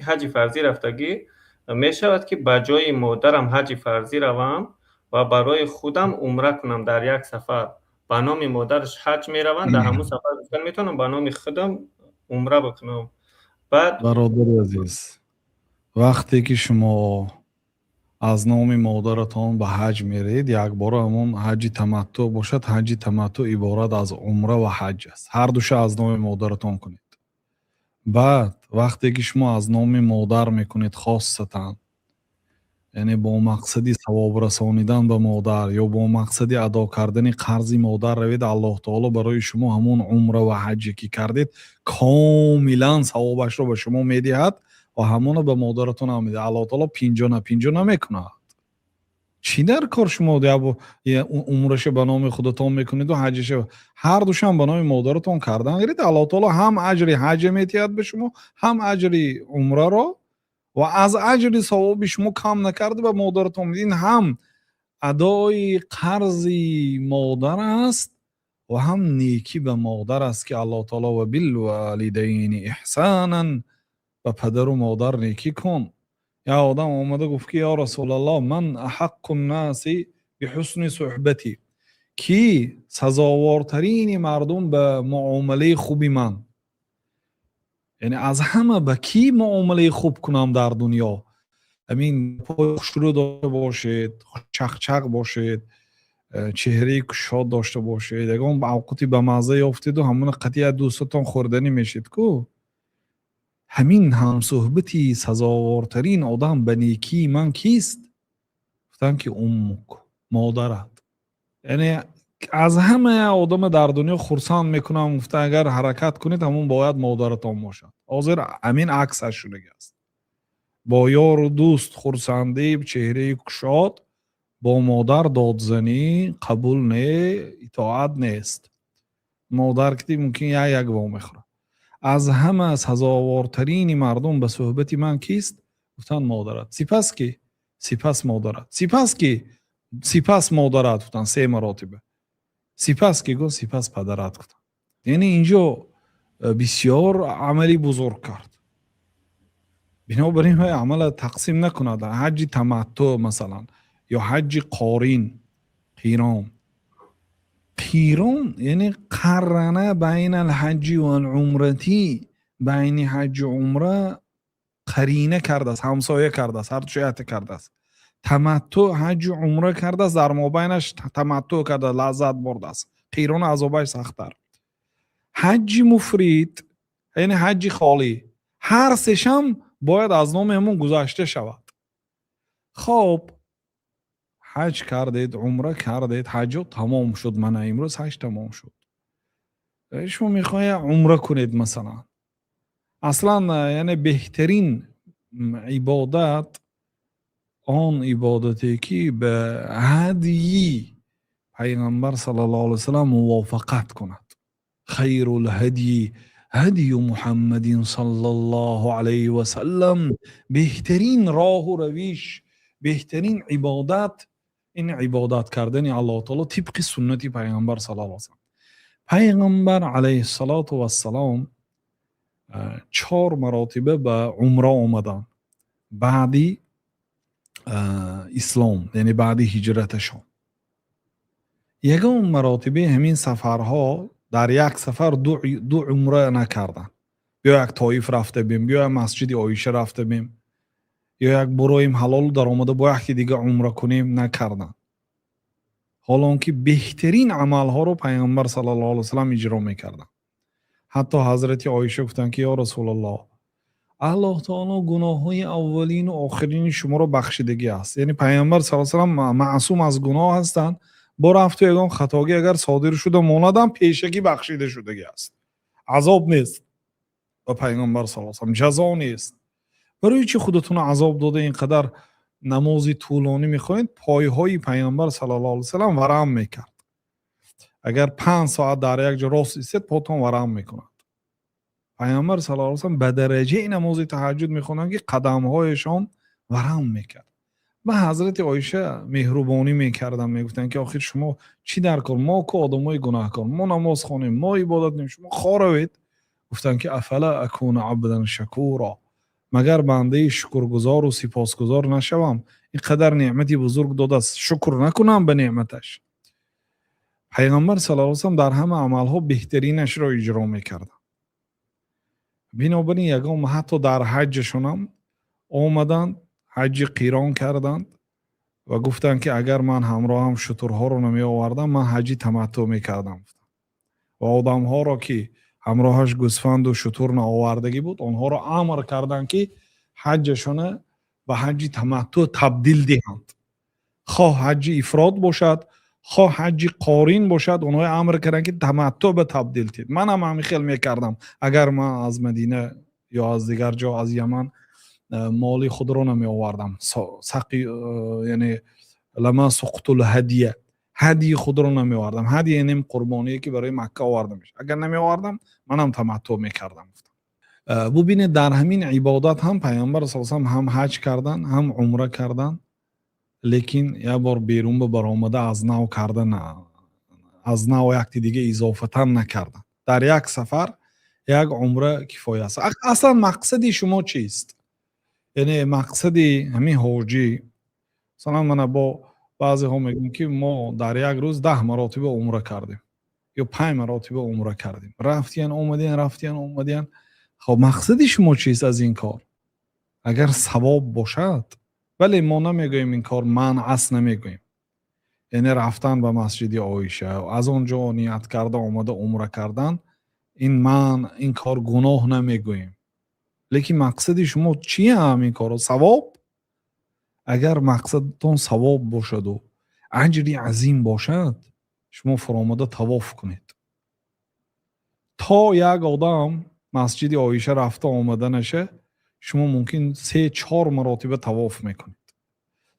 Ҳаҷи фарзӣ рафтагӣ мешавад, ки ба ҷои модарам ҳаҷи фарзӣ равам ва барои худам умра кунам дар як сафар. Ба номи модараш ҳаҷ мераванд, дар ҳамун сафар гуфтан метавонам ба номи худам умра бикунам. Баъд Бародари азиз, вақте ки шумо аз номи модаратон ба ҳаҷ меред, якбора ҳамон ҳаҷи таматтуъ бошад. Ҳаҷи таматтуъ иборат аз умра ва ҳаҷ аст. Ҳардуша аз номи модаратон кунед. Баъд вақте ки шумо аз номи модар мекунед, хосатан, яъне бо мақсади савоб расонидан ба модар ё бо мақсади адо кардани қарзи модар равед, Аллоҳ таоло барои шумо ҳамон умра ва ҳаҷе ки кардед, комилан савобашро ба шумо медиҳад ва ҳамоно ба модаратон ҳам медиҳад. Аллоҳ таоло пинҷо на пинҷо намекунад. Чӣ дар кор шумо умраша ба номи худатон мекунеду ҳаҷаша? Ҳардушам ба номи модаратон кардан гиред. Аллоҳ таоло ҳам аҷри ҳаҷа медиҳад ба шумо, ҳам аҷри умраро ва аз аҷри савоби шумо кам накарда ба модаратон. Ин ҳам адои қарзи модар аст ва ҳам некӣ ба модар аст, ки Аллоҳ таоло وبالوالدين إحسانا, ба падару модар некӣ кун. Як одам омада гуфт, ки: "Ё Расулаллоҳ, من أحق الناس بحسن صحبتي?" Кӣ сазовортарини мардум ба муомилаи хуби ман, яъне аз ҳама ба кӣ муомилаи хуб кунам дар дунё? Ҳамин пои хушрӯ дошта бошед, чақчақ бошед, чеҳраи кушод дошта бошед, ягон авқоти бамазза ёфтеду ҳамона қатъи як дӯстатон хӯрданӣ мешед ку. Ҳамин ҳамсӯҳбати сазовортарин одам ба некии ман кист? Гуфтанд, ки أمك, модарат. Яъне аз ҳама одама дар дунё хурсанд мекунам гуфта агар ҳаракат кунед, ҳамон бояд модаратон бошад. Ҳозир ҳамин аксаш шудагӣ аст: бо ёру дӯст хурсандӣ, чеҳраи кушод, бо модар додзанӣ, қабул не, итоат нест. Модар ки мумкин як як вомехӯрад. Аз ҳама сазовортарини мардум ба суҳбати ман кист? Гуфтанд: модарат. Сипас ки? Сипас модарат. Сипас ки? Сипас модарат, гуфтанд се маротиба. Сипас ки? Гуфт: сипас падарат, гуфтанд. Яъне инҷо бисёр амали бузург кард. Бинобар ин вай амала тақсим накунад. Ҳаҷи таматтуъ масалан ё ҳаҷи қорин, қирон. Қирон яъне قرن بين الحج والعمرة, байни ҳаҷу умра қарина кардааст, ҳамсоя кардааст, ҳардуша якта кардааст. Таматтуъ ҳаҷу умра кардааст, дар мобайнаш таматтуъ карда, лаззат бурдааст. Қирон азобаш сахттар. Ҳаҷҷи муфрид, яъне ҳаҷҷи холӣ, ҳар сешам бояд аз номи ҳамон гузашта шавад. Хоб, ҳаҷ кардед, умра кардед, ҳаҷо тамом шуд. Мана имрӯз ҳаҷ тамом шуд, шумо мехоҳед умра кунед масалан. Аслан, яъне беҳтарин ибодат он ибодате ки ба ҳадйи Пайғамбар саллаллоҳу алайҳи васалам мувофиқат кунад. خير الهدي هدي محمد صلى الله عليه وسلم. Беҳтарин роҳу равиш, беҳтарин ибодат ин ибодат кардани Аллоҳ таоло тибқи суннати Пайғамбар саллаллоҳу алайҳи васалам. Пайғамбар алайҳиссалоту вассалом чор маротиба ба умра омаданд баъди ислом, яъне баъди ҳиҷраташон. Ягон маротибаи ҳамин сафарҳо дар як сафар ду умра накарданд. Биё як Тоиф рафта бим, биё як масҷиди Оиша рафта бим, ё як буроим ҳалолу даромада бо яке дига умра кунем, накарданд. Ҳоло он ки беҳтарин амалҳоро Пайғамбар саллаллоҳу алайҳи васалам иҷро мекарданд. Ҳатто ҳазрати Оиша гуфтанд, ки: "Ё Расулаллоҳ, Аллоҳ таоло гуноҳҳои аввалину охирини шуморо бахшидагӣ аст." Яъне Пайғамбар са салам маъсум аз гуноҳ ҳастанд. Бо рафту ягон хатогӣ агар содир шуда монадам, пешакӣ бахшида шудагӣ аст. Азоб нест ба Пайғамбар са салам, ҷазо нест. Барои чӣ худатонро азоб дода, ин қадар намози тӯлонӣ мехоҳед? Пойҳои Пайғамбар саллаллоҳу алайҳи васалам варам мекард. Агар 5 соат дар як ҷо рост истед, потон варам мекунад. Пайғамбар саллаллоҳу алайҳи васалам ба дараҷаи намози таҳаҷҷуд мехонданд, ки қадамҳояшон варам мекард. Ба ҳазрати Оиша меҳрубонӣ мекарданд, мегуфтанд, ки охир шумо чӣ дар кор? Мо ку одамои гунаҳкор, мо намоз хонем, мо ибодат кунем, шумо хоравед. Гуфтанд, ки أفلا أكون عبدا شكورا. Магар бандаи шукргузору сипосгузор нашавам? Ин қадар неъмати бузург додааст, шукр накунам ба неъматаш? Пайғамбар саллаллоҳу алайҳи васаллам дар ҳама амалҳо беҳтаринашро иҷро мекарданд. Бинобар ин ягон ҳатто дар ҳаҷҷашонам омаданд, ҳаҷҷи қирон карданд ва гуфтанд, ки агар ман ҳамроҳам шутурҳоро намеовардам, ман ҳаҷҷи таматтуъ мекардам. Ва одамҳоро, ки ҳамроҳаш гӯсфанду шутур наовардагӣ буд, онҳоро амр карданд, ки ҳаҷҷашона ба ҳаҷҷи таматтуъ табдил диҳанд. Хоҳ ҳаҷҷи ифрод бошад, хоҳ ҳаҷҷи қорин бошад, онҳо амр карданд, ки таматтуъ ба табдил диҳед. Манам ҳамин хел мекардам, агар ман аз Мадина ё аз дигар ҷо, аз Яман моли худро намеовардам, сақи, яъне لما سقت الهدي, ҳадии худро намеовардам. Ҳадӣ яъне қурбоние, ки барои Макка оварда мешавад. Агар намеовардам, манам таматтуъ мекардам. Бубинед, дар ҳамин ибодат ҳам Пайғамбар с ҳам ҳаҷ кардан, ҳам умра кардан, лекин як бор берун ба баромада аз нав карда, аз нав якти дига изофатан накардан. Дар як сафар як умра кифоя аст. Аслан мақсади шумо чист? Яъне мақсади ҳамин ҳоҷӣ, масалан, мана бо баъзеҳо мегӯям, ки мо дар як рӯз 10 маротиба умра кардем ё панҷ маротиба умра кардем, рафтиян, омадиян, рафтиян, омадиян. Хоб, мақсади шумо чист аз ин кор? Агар савоб бошад, вале мо намегӯем, ин кор манъ аст намегӯем. Яъне рафтан ба масҷиди Оиша, аз он ҷо ният карда омада умра кардан, ин манъ, ин кор гуноҳ намегӯем. Лекин мақсади шумо чия ҳамин корро? Савоб? Агар мақсадатон савоб бошаду аҷри азим бошад, шумо фуромада тавоф кунед. То як одам масҷиди Оиша рафта омаданаша, шумо мумкин се чор маротиба тавоф мекунед.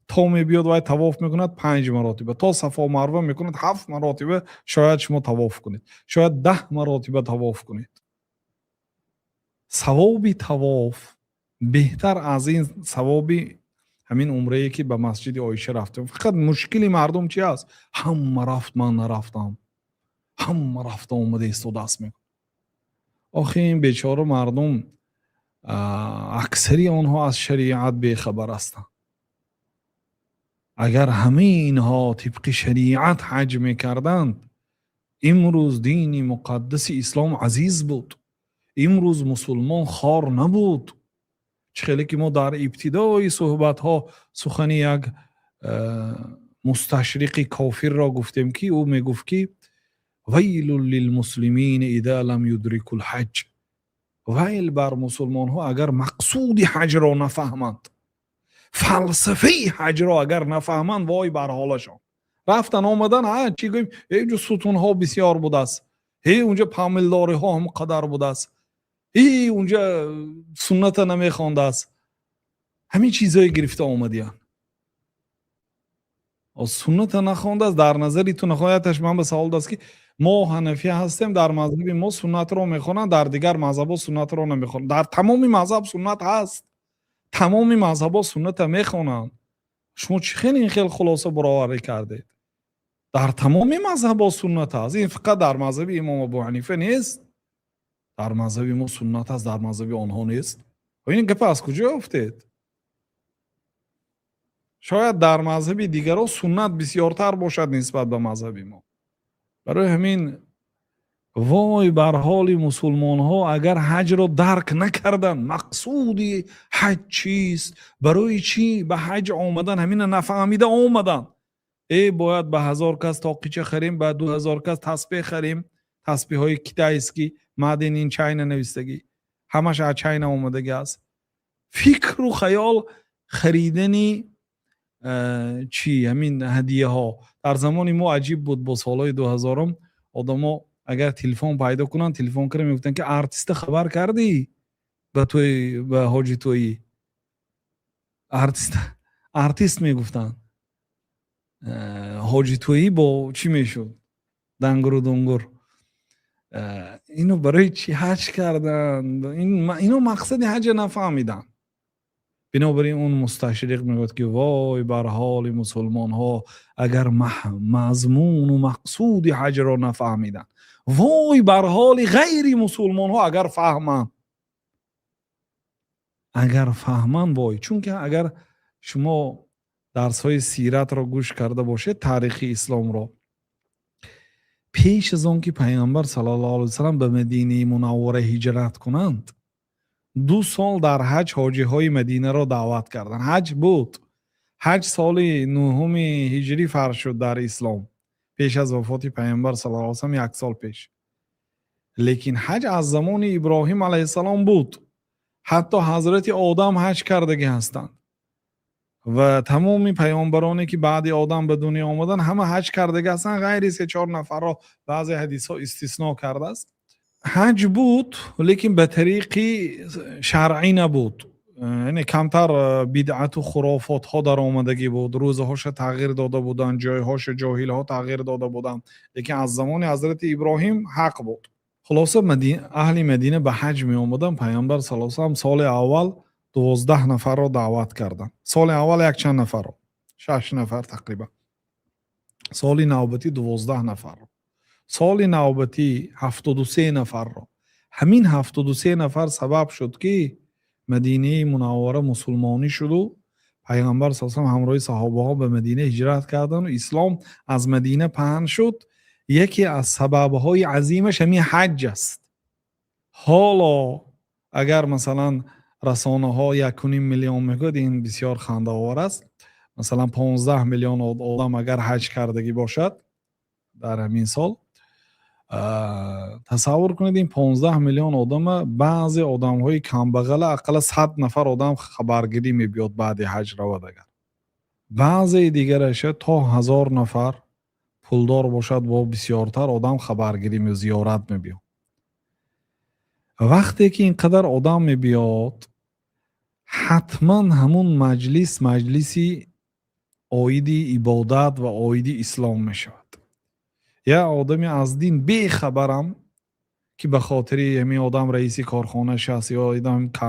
То мебиёд, вай тавоф мекунад панҷ маротиба, то Сафо Марва мекунад ҳафт маротиба шояд шумо тавоф кунед, шояд 10 маротиба тавоф кунед. Савоби тавоф беҳтар аз ин савоби ҳамин умрае, ки ба масҷиди Оиша рафтем. Фақат мушкили мардум чи аст? Ҳама рафт, ман нарафтам, ҳама рафта омада истодааст мекунад. Охи, ин бечора мардум, аксари онҳо аз шариат бехабар ҳастанд. Агар ҳамаи инҳо тибқи шариат ҳаҷ мекарданд, имрӯз дини муқаддаси ислом азиз буд, имрӯз мусулмон хор набуд. Чӣ хеле ки мо дар ибтидои суҳбатҳо сухани як мусташриқи кофирро гуфтем, ки ӯ мегуфт, ки ويل للمسلمين إذا لم يدركوا الحج, вайл бар мусулмонҳо, агар мақсуди ҳаҷро нафаҳманд, фалсафаи ҳаҷро агар нафаҳманд, вой бар ҳолашон. Рафтан, омадан, ҳа, чӣ гӯем? Эҷо сутунҳо бисёр будааст, ҳе, унҷа памилдориҳо ҳам қадар будааст, и унҷа сунната намехондааст. Ҳамин чизое гирифта омадиян. Сунната нахондааст, дар назари ту нахояташ. Ман ба савол даст, ки мо ҳанафия ҳастем, дар мазҳаби мо суннатро мехонанд, дар дигар мазҳабҳо суннатро намехонанд. Дар тамоми мазҳаб суннат ҳаст, тамоми мазҳабҳо сунната мехонанд. Шумо чӣ хел ин хел хулоса бароварӣ кардед? Дар тамоми мазҳабҳо суннат аст, ин фақат дар мазҳаби имом Абу Ҳанифа нест. Дар мазҳаби мо суннат аст, дар мазҳаби онҳо нест. Ин гапа аз куҷо ёфтед? Шояд дар мазҳаби дигарҳо суннат бисёртар бошад нисбат ба мазҳаби мо. Барои ҳамин вой бар ҳоли мусулмонҳо, агар ҳаҷро дарк накарданд, мақсуди ҳаҷ чист, барои чӣ ба ҳаҷ омадан, ҳамина нафаҳмида омаданд. Э, бояд ба 1000 кас тоқича харем, ба 2000 кас таспеҳ харем, таспеҳҳои китайский, Made in China навистагӣ, ҳамаш аз Чайна омадагӣ аст. Фикру хаёл харидани чӣ, ҳамин ҳадияҳо. Дар замони мо аҷиб буд, бо солҳои 2000-ум одамо агар телефон пайдо кунанд, телефон кара мегуфтанд, ки артиста хабар кардӣ ба тӯй, ба ҳоҷи тӯйӣ артист, артист мегуфтанд. Ҳоҷи тӯйӣ бо чӣ мешуд? Дангуру дунгур. Ино барои чӣ ҳаҷ карданд? Ино мақсади ҳаҷа нафаҳмиданд. Бинобар ин он мусташриқ мегӯяд, ки вой бар ҳоли мусулмонҳо, агар мазмуну мақсуди ҳаҷро нафаҳмиданд, вой бар ҳоли ғайри мусулмонҳо, агар фаҳманд. Агар фаҳманд, вой, чунки агар шумо дарсҳои сиратро гӯш карда бошед, таърихи исломро, пеш аз он ки Пайғамбар саллаллоҳу алайҳи васаллам ба Мадинаи Мунаввара ҳиҷрат кунанд, 2 сол дар ҳаҷ ҳоҷиҳои Мадинаро даъват карданд. Ҳаҷ буд. Ҳаҷ соли нуҳуми ҳиҷрӣ фарз шуд дар ислом, пеш аз вафоти Пайғамбар саллаллоҳу алайҳи васаллам як сол пеш. Лекин ҳаҷ аз замони Иброҳим алайҳиссалом буд. Ҳатто Ҳазрати Одам ҳаҷ кардагӣ ҳастанд ва тамоми паёмбароне, ки баъди Одам ба дунё омаданд, ҳама ҳаҷ кардагӣ ҳастанд, ғайри се чор нафарро баъзе ҳадисҳо истисно кардааст. Ҳаҷ буд, лекин ба тариқи шаръӣ набуд, яъне камтар бидъату хурофотҳо дар омадагӣ буд, рӯзаҳоша тағйир дода буданд, ҷойҳоша ҷоҳилҳо тағйир дода буданд, лекин аз замони Ҳазрати Иброҳим ҳақ буд. Хулоса, аҳли Мадина ба ҳаҷ меомаданд. Пайғамбар саллаллоҳу алайҳи васаллам соли аввал 12 нафарро даъват карданд. Соли аввал якчанд нафарро, шаш нафар тақрибан, соли навбатӣ 12 нафарро, соли навбатӣ 73 нафарро. Ҳамин 73 нафар сабаб шуд, ки Мадинаи Мунаввара мусулмонӣ шуду Пайғамбар са салам ҳамроҳи саҳобаҳо ба Мадина ҳиҷрат карданду ислом аз Мадина паҳн шуд. Яке аз сабабҳои азимаш ҳамин ҳаҷ аст. Ҳоло агар, масалан, расонаҳо 1,5 миллион мегӯяд, ин бисёр хандаовар аст. Масалан, 15 миллион одам агар ҳаҷ кардагӣ бошад дар ҳамин сол, тасаввур кунед, ин 15 миллион одама баъзе одамҳои камбағала ақалла 100 нафар одам хабаргирӣ мебиёд баъди ҳаҷ равад. Агар баъзеи дигараша то 1000 нафар, пулдор бошад, бо бисёртар одам хабаргирӣ, зиёрат мебиёд. Вақте ки ин қадар одам мебиёд, ҳатман ҳамун маҷлис маҷлиси оиди ибодат ва оиди ислом мешавад. Як одами аз дин бехабарам, ки ба хотири ҳамин одам раиси корхонааш аст, ё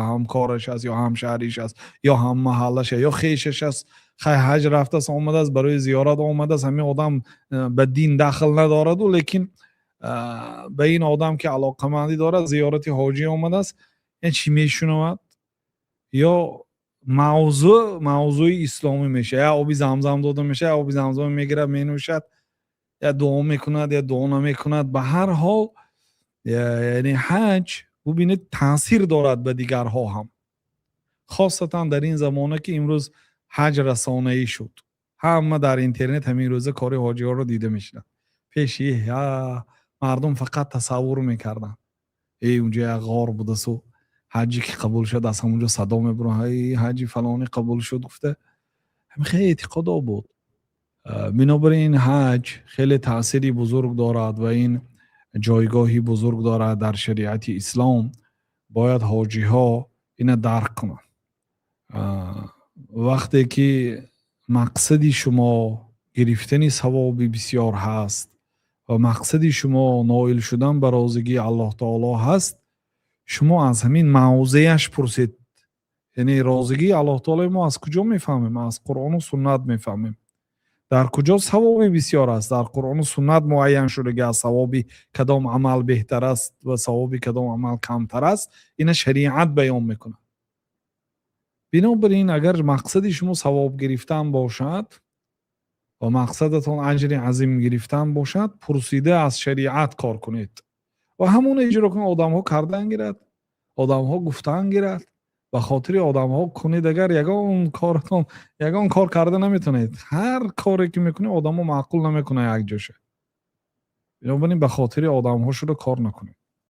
ҳамкораш аст, ё ҳамшаҳриш аст, ё ҳаммаҳаллаш, ё хешаш аст, хай, ҳаҷ рафтааст, омадааст, барои зиёрат омадааст. Ҳамин одам ба дин дахл надораду, лекин ба ин одам ки алоқамандӣ дорад, зиёрати ҳоҷӣ омадааст, чӣ мешунавад? Ё мавзӯъ мавзӯи исломӣ мешавад, я оби замзам дода мешавад, оби замзам мегирад, менӯшад, я дуо мекунад, я дуо намекунад. Ба ҳар ҳол, яъне ҳаҷ, бубинед, таъсир дорад ба дигарҳо ҳам, хосатан дар ин замона, ки имрӯз ҳаҷ расонаӣ шуд, ҳама дар интернет ҳамин рӯза кори ҳоҷиҳоро дида мешавад. Пеши мардум фақат тасаввур мекарданд: эй, унҷо як ғор будасу ҳаҷе ки қабул шуд, аз ҳамонҷо садо мебуранд, ҳай, ҳаҷи фалонӣ қабул шуд, гуфта, ҳамин хеле эътиқодо буд. Бинобар ин ҳаҷ хеле таъсири бузург дорад ва ин ҷойгоҳи бузург дорад дар шариати ислом. Бояд ҳоҷиҳо ина дарк кунанд. Вақте ки мақсади шумо гирифтани савоби бисёр ҳаст ва мақсади шумо ноил шудан ба розигии Аллоҳ таоло ҳаст, шумо аз ҳамин мавзеаш пурсед. Яъне розигии Аллоҳ таоло мо аз куҷо мефаҳмем? Аз Қуръону суннат мефаҳмем. Дар куҷо савоби бисёр аст? Дар Қуръону суннат муайян шудага аст, савоби кадом амал беҳтар аст ва савоби кадом амал камтар аст, ина шариат баён мекунад. Бинобар ин, агар мақсади шумо савоб гирифтан бошад ва мақсадатон аҷри азим гирифтан бошад, пурсида аз шариат кор кунед ва ҳамон иҷро кунед. Одамҳо кардан гирад, одамҳо гуфтан гирад, ба хотири одамҳо кунед, агар ягон коратон, ягон кор карда наметавонед. Ҳар коре ки мекунед, одамҳо маъқул намекунад як ҷоша. Бинобар ин ба хотири одамҳо шуда кор накунед.